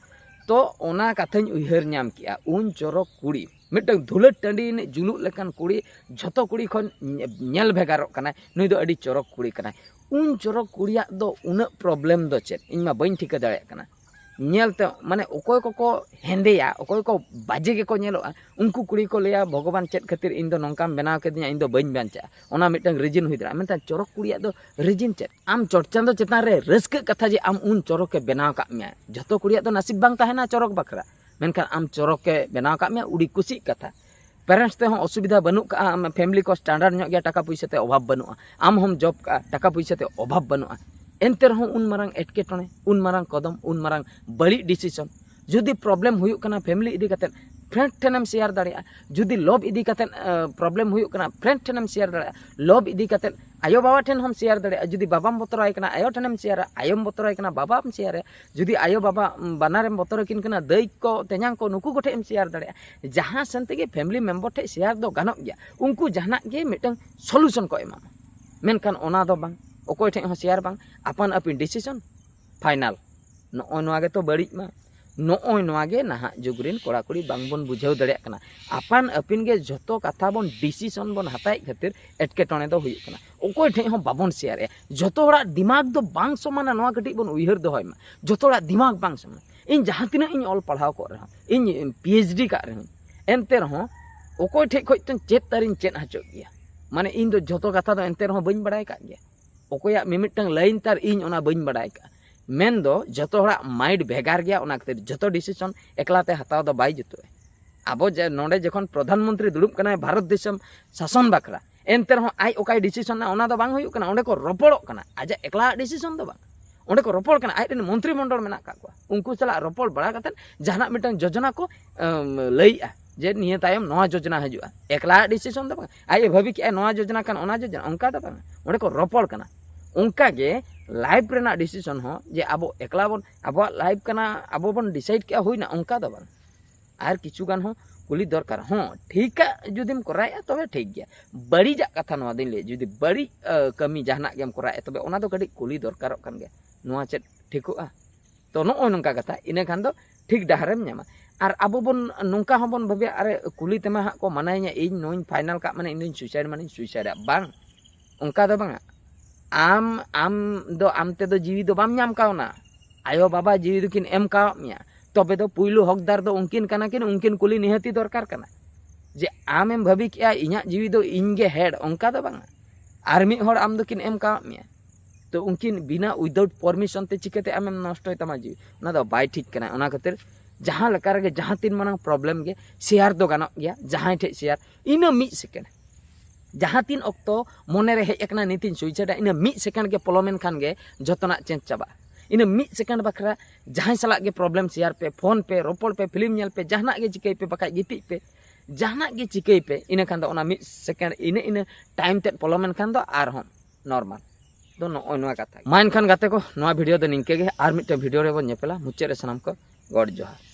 ᱛᱚ ᱚᱱᱟ ᱠᱟᱛᱷᱟᱧ ᱩᱭᱦᱟᱹᱨ ᱧᱟᱢ ᱠᱮᱜᱼᱟ, ᱩᱱ ᱪᱚᱨᱚᱠ ᱠᱩᱲᱤ, ᱢᱤᱫᱴᱟᱝ ᱫᱷᱩᱞᱟᱹᱴ ᱴᱟᱺᱰᱤ ᱮᱱᱮᱡ ᱡᱩᱞᱩᱜ ᱞᱮᱠᱟᱱ ᱠᱩᱲᱤ, ᱡᱷᱚᱛᱚ ᱠᱩᱲᱤ ᱠᱷᱚᱱ ᱧᱮ-, ᱧᱮᱞ ᱵᱷᱮᱜᱟᱨᱚᱜ ᱠᱟᱱᱟᱭ, ᱱᱩᱭ ᱫᱚ ᱟᱹᱰᱤ ᱪᱚᱨᱚᱠ ᱠᱩᱲᱤ ᱠᱟᱱᱟᱭ᱾ ᱩᱱ ᱪᱚᱨᱚᱠ ᱠᱩᱲᱤᱭᱟᱜ ᱫᱚ ᱩᱱᱟᱹᱜ problem ᱫᱚ ᱪᱮᱫ? ᱤᱧ ᱢᱟ ᱵᱟᱹᱧ ᱴᱷᱤᱠᱟᱹ ᱫᱟᱲᱮᱭᱟᱜ ᱠᱟᱱᱟ᱾ ᱧᱮᱞᱛᱮ ᱢᱟᱱᱮ ᱚᱠᱚᱭ ᱠᱚᱠᱚ ᱦᱮᱸᱫᱮᱭᱟ, ᱚᱠᱚᱭ ᱠᱚ ᱵᱟᱡᱮ ᱜᱮᱠᱚ ᱧᱮᱞᱚᱜᱼᱟ, ᱩᱱᱠᱩ ᱠᱩᱲᱤ ᱠᱚ ᱞᱟᱹᱭᱟ, "ᱵᱷᱚᱜᱚᱵᱟᱱ, ᱪᱮᱫ ᱠᱷᱟᱹᱛᱤᱨ ᱤᱧ ᱫᱚ ᱱᱚᱝᱠᱟᱢ ᱵᱮᱱᱟᱣ ᱠᱤᱫᱤᱧᱟ, ᱤᱧ ᱫᱚ ᱵᱟᱹᱧ ᱵᱟᱧᱪᱟᱜᱼᱟ?" ᱚᱱᱟ ᱢᱤᱫᱴᱟᱝ reason ᱦᱩᱭ ᱫᱟᱲᱮᱭᱟᱜᱼᱟ᱾ ᱢᱮᱱᱠᱷᱟᱱ ᱪᱚᱨᱚᱠ ᱠᱩᱲᱤᱭᱟᱜ ᱫᱚ reason ᱪᱮᱫ? ᱟᱢ ᱪᱚᱴ ᱪᱟᱸᱫᱚ ᱪᱮᱛᱟᱱ ᱨᱮ ᱨᱟᱹᱥᱠᱟᱹᱜ ᱠᱟᱛᱷᱟ ᱡᱮ ᱟᱢ ᱩᱱ ᱪᱚᱨᱚᱠᱮ ᱵᱮᱱᱟᱣ ᱠᱟᱜ ᱢᱮᱭᱟ᱾ ᱡᱷᱚᱛᱚ ᱠᱩᱲᱤᱭᱟᱜ ᱫᱚ ᱱᱟᱥᱤᱵ ᱵᱟᱝ ᱛᱟᱦᱮᱱᱟ ᱪᱚᱨᱚᱠ ᱵᱟᱠᱷᱨᱟ, ᱢᱮᱱᱠᱷᱟᱱ ᱟᱢ ᱪᱚᱨᱚᱠᱮ ᱵᱮᱱᱟᱣ ᱠᱟᱜ ᱢᱮᱭᱟ, ᱩᱰᱤ ᱠᱩᱥᱤᱜ ᱠᱟᱛᱷᱟ᱾ Parents ᱛᱮᱦᱚᱸ ᱚᱥᱩᱵᱤᱫᱷᱟ ᱵᱟᱹᱱᱩᱜ ᱠᱟᱜᱼᱟ, ᱟᱢ family ᱠᱚ standard ᱧᱚᱜ ᱜᱮᱭᱟ, ᱴᱟᱠᱟ ᱯᱩᱭᱥᱟᱹ ᱛᱮ ᱚᱵᱷᱟᱵ ᱵᱟᱹᱱᱩᱜᱼᱟ, ᱟᱢ ᱦᱚᱸᱢ job ᱠᱟᱜᱼᱟ, ᱴᱟᱠᱟ ᱯᱩᱭᱥᱟᱹ ᱛᱮ ᱚᱵᱷᱟᱵ ᱵᱟᱹᱱᱩᱜᱼᱟ, ᱮᱱᱛᱮ ᱨᱮᱦᱚᱸ ᱩᱱ ᱢᱟᱨᱟᱝ ᱮᱴᱠᱮᱴᱚᱬᱮ, ᱩᱱ ᱢᱟᱨᱟᱝ ᱠᱚᱫᱚᱢ, ᱩᱱ ᱢᱟᱨᱟᱝ ᱵᱟᱹᱲᱤᱡ decision, ᱡᱩᱫᱤ problem ᱦᱩᱭᱩᱜ ᱠᱟᱱᱟ family ᱤᱫᱤ ᱠᱟᱛᱮᱫ, friend ᱴᱷᱮᱱᱮᱢ share ᱫᱟᱲᱮᱭᱟᱜᱼᱟ᱾ ᱡᱩᱫᱤ love ᱤᱫᱤ ᱠᱟᱛᱮᱫ, ᱟᱸ, problem ᱦᱩᱭᱩᱜ ᱠᱟᱱᱟ, friend ᱴᱷᱮᱱᱮᱢ share ᱫᱟᱲᱮᱭᱟᱜᱼᱟ᱾ Love ᱤᱫᱤ ᱠᱟᱛᱮᱫ ᱟᱭᱳ ᱵᱟᱵᱟ ᱴᱷᱮᱱ ᱦᱚᱸᱢ share ᱫᱟᱲᱮᱭᱟᱜᱼᱟ᱾ ᱡᱩᱫᱤ ᱵᱟᱵᱟᱢ ᱵᱚᱛᱚᱨᱟᱭ ᱠᱟᱱᱟ, ᱟᱭᱳ ᱴᱷᱮᱱᱮᱢ share ᱟ, ᱟᱭᱳᱢ ᱵᱚᱛᱚᱨᱟᱭ ᱠᱟᱱᱟ, ᱵᱟᱵᱟᱢ share ᱟ᱾ ᱡᱩᱫᱤ ᱟᱭᱳ ᱵᱟᱵᱟ, ᱩᱢ, ᱵᱟᱱᱟᱨᱮᱢ ᱵᱚᱛᱚᱨ ᱟᱹᱠᱤᱱ ᱠᱟᱱᱟ, ᱫᱟᱹᱭ ᱠᱚ, ᱛᱮᱧᱟᱝ ᱠᱚ, ᱱᱩᱠᱩ ᱠᱚᱴᱷᱮᱱ ᱮᱢ share ᱫᱟᱲᱮᱭᱟᱜᱼᱟ᱾ ᱡᱟᱦᱟᱸ ᱥᱮᱱ ᱛᱮᱜᱮ family member ᱴᱷᱮᱱ share ᱫᱚ ᱜᱟᱱᱚᱜ ᱜᱮᱭᱟ, ᱩᱱᱠᱩ ᱡᱟᱦᱟᱱᱟᱜ ᱜᱮ ᱢᱤᱫᱴᱟᱝ solution ᱠᱚ ᱮᱢᱟᱢᱟ᱾ ᱢᱮᱱᱠᱷᱟᱱ ᱚᱱᱟ ᱫᱚ ᱵᱟᱝ, ᱚᱠᱚᱭ ᱴᱷᱮᱱ ᱦᱚᱸ share ᱵᱟᱝ, ᱟᱯᱟᱱ ᱟᱹᱯᱤᱱ decision final᱾ ᱱᱚᱜᱼᱚᱭ ᱱᱚᱣᱟ ᱜᱮᱛᱚ ᱵᱟᱹᱲᱤᱡ ᱢᱟ᱾ ᱱᱚᱜᱼᱚᱭ ᱱᱚᱣᱟ ᱜᱮ ᱱᱟᱦᱟᱜ ᱡᱩᱜᱽ ᱨᱮᱱ ᱠᱚᱲᱟ ᱠᱩᱲᱤ ᱵᱟᱝᱵᱚᱱ ᱵᱩᱡᱷᱟᱹᱣ ᱫᱟᱲᱮᱭᱟᱜ ᱠᱟᱱᱟ᱾ ᱟᱯᱟᱱ ᱟᱹᱯᱤᱱ ᱜᱮ ᱡᱷᱚᱛᱚ ᱠᱟᱛᱷᱟ ᱵᱚᱱ decision ᱵᱚᱱ ᱦᱟᱛᱟᱣᱮᱫ ᱠᱷᱟᱹᱛᱤᱨ ᱮᱴᱠᱮᱴᱚᱬᱮ ᱫᱚ ᱦᱩᱭᱩᱜ ᱠᱟᱱᱟ᱾ ᱚᱠᱚᱭ ᱴᱷᱮᱱ ᱦᱚᱸ ᱵᱟᱵᱚᱱ share ᱮᱜᱼᱟ᱾ ᱡᱷᱚᱛᱚ ᱦᱚᱲᱟᱜ ᱫᱤᱢᱟᱜᱽ ᱫᱚ ᱵᱟᱝ ᱥᱚᱢᱟᱱᱟ, ᱱᱚᱣᱟ ᱠᱟᱹᱴᱤᱡ ᱵᱚᱱ ᱩᱭᱦᱟᱹᱨ ᱫᱚᱦᱚᱭ ᱢᱟ᱾ ᱡᱷᱚᱛᱚ ᱦᱚᱲᱟᱜ ᱫᱤᱢᱟᱜᱽ ᱵᱟᱝ ᱥᱚᱢᱟᱱᱟ᱾ ᱤᱧ ᱡᱟᱦᱟᱸ ᱛᱤᱱᱟᱹᱜ ᱤᱧ ᱚᱞ ᱯᱟᱲᱦᱟᱣ ᱠᱚᱜ ᱨᱮᱦᱚᱸ, ᱤᱧ PhD ᱠᱟᱜ ᱨᱮᱦᱚᱸ, ᱮᱱᱛᱮ ᱨᱮᱦᱚᱸ ᱚᱠᱚᱭ ᱴᱷᱮᱡ ᱠᱷᱚᱡ ᱪᱚᱝ ᱪᱮᱫ ᱛᱟᱨᱤᱧ ᱪᱮᱫ ᱦᱚᱪᱚᱜ ᱜᱮᱭᱟ᱾ ᱢᱟᱱᱮ ᱤᱧ ᱫᱚ ᱡᱷᱚᱛᱚ ᱠᱟᱛᱷᱟ ᱫᱚ ᱮᱱᱛᱮ ᱨᱮᱦᱚᱸ ᱵᱟᱹᱧ ᱵᱟᱲᱟᱭ ᱠᱟᱜ ᱜᱮᱭᱟ᱾ ᱚᱠᱚᱭᱟᱜ ᱢᱤᱢᱤᱫᱴᱟᱝ ᱞᱟᱭᱤᱱ ᱛᱟᱨ ᱤᱧ ᱚᱱᱟ ᱵᱟᱹᱧ ᱵᱟᱲᱟᱭ ᱠᱟᱜᱼᱟ᱾ ᱢᱮᱱᱫᱚ ᱡᱷᱚᱛᱚ ᱦᱚᱲᱟᱜ ᱢᱟᱭᱤᱱᱰ ᱵᱷᱮᱜᱟᱨ ᱜᱮᱭᱟ, ᱚᱱᱟ ᱠᱷᱟᱹᱛᱤᱨ ᱡᱷᱚᱛᱚ ᱰᱤᱥᱤᱥᱚᱱ ᱮᱠᱞᱟᱛᱮ ᱦᱟᱛᱟᱣ ᱫᱚ ᱵᱟᱭ ᱡᱩᱛᱩᱜᱼᱟ᱾ ᱟᱵᱚ ᱡᱮ ᱱᱚᱰᱮ ᱡᱚᱠᱷᱚᱱ ᱯᱨᱚᱫᱷᱟᱱ ᱢᱚᱱᱛᱨᱤ ᱫᱩᱲᱩᱵ ᱠᱟᱱᱟᱭ ᱵᱷᱟᱨᱚᱛ ᱫᱤᱥᱚᱢ ᱥᱟᱥᱚᱱ ᱵᱟᱠᱷᱨᱟ, ᱮᱱᱛᱮ ᱨᱮᱦᱚᱸ ᱟᱡ ᱚᱠᱟᱭ ᱰᱤᱥᱤᱥᱚᱱᱟ ᱚᱱᱟ ᱫᱚ ᱵᱟᱝ ᱦᱩᱭᱩᱜ ᱠᱟᱱᱟ, ᱚᱸᱰᱮ ᱠᱚ ᱨᱚᱯᱚᱲᱚᱜ ᱠᱟᱱᱟ᱾ ᱟᱡᱟᱜ ᱮᱠᱞᱟᱣᱟᱜ ᱰᱤᱥᱤᱥᱚᱱ ᱫᱚ ᱵᱟᱝ, ᱚᱸᱰᱮ ᱠᱚ ᱨᱚᱯᱚᱲ ᱠᱟᱱᱟ᱾ ᱟᱡ ᱨᱮᱱ ᱢᱚᱱᱛᱨᱤ ᱢᱚᱱᱰᱚᱞ ᱢᱮᱱᱟᱜ ᱠᱟᱜ ᱠᱚᱣᱟ, ᱩᱱᱠᱩ ᱥᱟᱞᱟᱜ ᱨᱚᱯᱚᱲ ᱵᱟᱲᱟ ᱠᱟᱛᱮᱫ ᱡᱟᱦᱟᱱᱟᱜ ᱢᱤᱫᱴᱟᱝ ᱡᱳᱡᱚᱱᱟ ᱠᱚ ᱮᱢ, ᱞᱟᱹᱭᱮᱜᱼᱟ ᱡᱮ ᱱᱤᱭᱟᱹ ᱛᱟᱭᱚᱢ ᱱᱚᱣᱟ ᱡᱳᱡᱚᱱᱟ ᱦᱤᱡᱩᱜᱼᱟ᱾ ᱮᱠᱞᱟᱣᱟᱜ ᱰᱤᱥᱤᱥᱚᱱ ᱫᱚ ᱵᱟᱝ, ᱟᱡ ᱮ ᱵᱷᱟᱹᱵᱤ ᱠᱮᱜᱼᱟ ᱱᱚᱣᱟ ᱡᱳᱡᱚᱱᱟ ᱠᱷᱟᱱ ᱚᱱᱟ ᱡᱳᱡᱚᱱᱟ, ᱚᱱᱠᱟ ᱫᱚ ᱵᱟᱝ᱾ ᱚᱸᱰᱮ ᱠᱚ ᱨᱚᱯᱚᱲ ᱠᱟᱱᱟ᱾ ᱚᱱᱠᱟ ᱜᱮ ᱞᱟᱭᱤᱯᱷ ᱨᱮᱱᱟᱜ ᱰᱤᱥᱤᱥᱚᱱ ᱦᱚᱸ ᱡᱮ ᱟᱵᱚ ᱮᱠᱞᱟ ᱵᱚᱱ, ᱟᱵᱚᱣᱟᱜ ᱞᱟᱭᱤᱯᱷ ᱠᱟᱱᱟ, ᱟᱵᱚ ᱵᱚᱱ ᱰᱤᱥᱟᱭᱤᱰ ᱠᱮᱜᱼᱟ, ᱦᱩᱭᱱᱟ, ᱚᱱᱠᱟ ᱫᱚ ᱵᱟᱝ᱾ ᱟᱨ ᱠᱤᱪᱷᱩ ᱜᱟᱱ ᱦᱚᱸ ᱠᱩᱞᱤ ᱫᱚᱨᱠᱟᱨ᱾ ᱦᱚᱸ, ᱴᱷᱤᱠᱟᱜ ᱡᱩᱫᱤᱢ ᱠᱚᱨᱟᱣᱮᱫᱼᱟ ᱛᱚᱵᱮ ᱴᱷᱤᱠ ᱜᱮᱭᱟ᱾ ᱵᱟᱹᱲᱤᱡᱟᱜ ᱠᱟᱛᱷᱟ ᱱᱚᱣᱟ ᱫᱚᱧ ᱞᱟᱹᱭᱟ, ᱡᱩᱫᱤ ᱵᱟᱹᱲᱤᱡ ᱟᱹ, ᱠᱟᱹᱢᱤ ᱡᱟᱦᱟᱱᱟᱜ ᱜᱮᱢ ᱠᱚᱨᱟᱣᱮᱫᱼᱟ ᱛᱚᱵᱮ ᱚᱱᱟ ᱫᱚ ᱠᱟᱹᱴᱤᱡ ᱠᱩᱞᱤ ᱫᱚᱨᱠᱟᱨᱚᱜ ᱠᱟᱱ ᱜᱮᱭᱟ᱾ ᱱᱚᱣᱟ ᱪᱮᱫ ᱴᱷᱤᱠᱚᱜᱼᱟ? ᱛᱚ ᱱᱚᱜᱼᱚᱭ ᱱᱚᱝᱠᱟ ᱠᱟᱛᱷᱟ, ᱤᱱᱟᱹ ᱠᱷᱟᱱ ᱫᱚ ᱴᱷᱤᱠ ᱰᱟᱦᱟᱨᱮᱢ ᱧᱟᱢᱟ᱾ ᱟᱨ ᱟᱵᱚ ᱵᱚᱱ ᱱᱚᱝᱠᱟ ᱦᱚᱸᱵᱚᱱ ᱵᱷᱟᱵᱤᱭᱟ, ᱟᱨᱮ ᱠᱩᱞᱤ ᱛᱮᱢᱟ ᱦᱟᱸᱜ ᱠᱚ ᱢᱟᱱᱟᱭᱤᱧᱟ, ᱤᱧ ᱱᱚᱣᱟᱧ ᱯᱷᱟᱭᱱᱟᱞ ᱠᱟᱜ ᱢᱟᱱᱮ ᱤᱧ ᱫᱚᱧ ᱥᱩᱭᱥᱟᱭᱤᱰ ᱢᱟᱱᱮᱧ ᱥᱩᱭᱥᱟᱭᱤᱰᱟ᱾ ᱵᱟᱝ, ᱚᱱᱠᱟ ᱫᱚ ᱵᱟᱝᱟ᱾ ᱟᱢ, ᱟᱢ ᱫᱚ ᱟᱢ ᱛᱮᱫᱚ ᱡᱤᱣᱤ ᱫᱚ ᱵᱟᱢ ᱧᱟᱢ ᱠᱟᱣᱱᱟ, ᱟᱭᱳ ᱵᱟᱵᱟ ᱡᱤᱣᱤ ᱫᱚᱠᱤᱱ ᱮᱢ ᱠᱟᱣᱟᱫ ᱢᱮᱭᱟ, ᱛᱚᱵᱮ ᱫᱚ ᱯᱩᱭᱞᱩ ᱦᱚᱠᱫᱟᱨ ᱫᱚ ᱩᱱᱠᱤᱱ ᱠᱟᱱᱟ ᱠᱤᱱ, ᱩᱱᱠᱤᱱ ᱠᱩᱞᱤ ᱱᱤᱦᱟᱹᱛᱤ ᱫᱚᱨᱠᱟᱨ ᱠᱟᱱᱟ᱾ ᱡᱮ ᱟᱢᱮᱢ ᱵᱷᱟᱹᱵᱤ ᱠᱮᱜᱼᱟ ᱤᱧᱟᱹᱜ ᱡᱤᱣᱤ ᱫᱚ ᱤᱧ ᱜᱮ ᱦᱮᱰ, ᱚᱱᱠᱟ ᱫᱚ ᱵᱟᱝᱟ᱾ ᱟᱨ ᱢᱤᱫ ᱦᱚᱲ ᱟᱢ ᱫᱚᱠᱤᱱ ᱮᱢ ᱠᱟᱣᱟᱫ ᱢᱮᱭᱟ, ᱛᱚ ᱩᱱᱠᱤᱱ ᱵᱤᱱᱟ ᱩᱭᱫᱟᱣᱩᱴ ᱯᱟᱨᱢᱤᱥᱚᱱ ᱛᱮ ᱪᱤᱠᱟᱹᱛᱮ ᱟᱢᱮᱢ ᱱᱚᱥᱴᱚᱭ ᱛᱟᱢᱟ ᱡᱤᱣᱤ? ᱚᱱᱟ ᱫᱚ ᱵᱟᱭ ᱴᱷᱤᱠ ᱠᱟᱱᱟ᱾ ᱚᱱᱟ ᱠᱷᱟᱹᱛᱤᱨ ᱡᱟᱦᱟᱸ ᱞᱮᱠᱟ ᱨᱮᱜᱮ ᱡᱟᱦᱟᱸ ᱛᱤᱱ ᱢᱟᱨᱟᱝ ᱯᱨᱚᱵᱞᱮᱢ ᱜᱮ ᱥᱮᱭᱟᱨ ᱫᱚ ᱜᱟᱱᱚᱜ ᱜᱮᱭᱟ, ᱡᱟᱦᱟᱸᱭ ᱴᱷᱮᱡ ᱥᱮᱭᱟᱨ, ᱤᱱᱟᱹ ᱢᱤᱫ ᱥᱮᱠᱮᱱᱰ ᱡᱟᱦᱟᱸ ᱛᱤᱱ ᱚᱠᱛᱚ ᱢᱚᱱᱮᱨᱮ ᱦᱮᱡ ᱟᱠᱟᱱᱟ ᱱᱤᱛᱤᱧ ᱥᱩᱭᱥᱟᱭᱤᱰᱟ, ᱤᱱᱟᱹ ᱢᱤᱫ ᱥᱮᱠᱮᱱᱰ ᱜᱮ ᱯᱚᱞᱚᱢᱮᱱ ᱠᱷᱟᱱ ᱜᱮ ᱡᱚᱛᱚᱱᱟᱜ ᱪᱮᱧᱡᱽ ᱪᱟᱵᱟᱜᱼᱟ᱾ ᱤᱱᱟᱹ ᱢᱤᱫ ᱥᱮᱠᱮᱱᱰ ᱵᱟᱠᱷᱨᱟ ᱡᱟᱦᱟᱸᱭ ᱥᱟᱞᱟᱜ ᱜᱮ ᱯᱨᱚᱵᱞᱮᱢ ᱥᱮᱭᱟᱨ ᱯᱮ, ᱯᱷᱳᱱ ᱯᱮ, ᱨᱚᱯᱚᱲ ᱯᱮ, ᱯᱷᱤᱞᱢ ᱧᱮᱞ ᱯᱮ, ᱡᱟᱦᱟᱱᱟᱜ ᱜᱮ ᱪᱤᱠᱟᱹᱭ ᱯᱮ, ᱵᱟᱠᱷᱟᱡ ᱜᱤᱛᱤᱡ ᱯᱮ, ᱡᱟᱦᱟᱱᱟᱜ ᱜᱮ ᱪᱤᱠᱟᱹᱭ ᱯᱮ, ᱤᱱᱟᱹ ᱠᱷᱟᱱ ᱫᱚ ᱚᱱᱟ ᱢᱤᱫ ᱥᱮᱠᱮᱱᱰ ᱤᱱᱟᱹ ᱤᱱᱟᱹ ᱴᱟᱭᱤᱢ ᱛᱮᱫ ᱯᱚᱞᱚᱢᱮᱱ ᱠᱷᱟᱱ ᱫᱚ ᱟᱨᱦᱚᱸ ᱱᱚᱨᱢᱟᱞ᱾ ᱫᱚ ᱱᱚᱜᱼᱚᱭ ᱱᱚᱣᱟ ᱠᱟᱛᱷᱟ᱾ ᱢᱟ ᱮᱱᱠᱷᱟᱱ ᱜᱟᱛᱮ ᱠᱚ, ᱱᱚᱣᱟ ᱵᱷᱤᱰᱤᱭᱳ ᱫᱚ ᱱᱤᱝᱠᱟᱹ ᱜᱮ, ᱟᱨ ᱢᱤᱫᱴᱮᱱ ᱵᱷᱤᱰᱤᱭᱳ ᱨᱮᱵᱚᱱ ᱧᱮᱯᱮᱞᱟ᱾ ᱢᱩᱪᱟᱹᱫ ᱨᱮ ᱥᱟᱱᱟᱢ ᱠᱚ ᱜᱚᱰ ᱡᱚᱦᱟᱨ᱾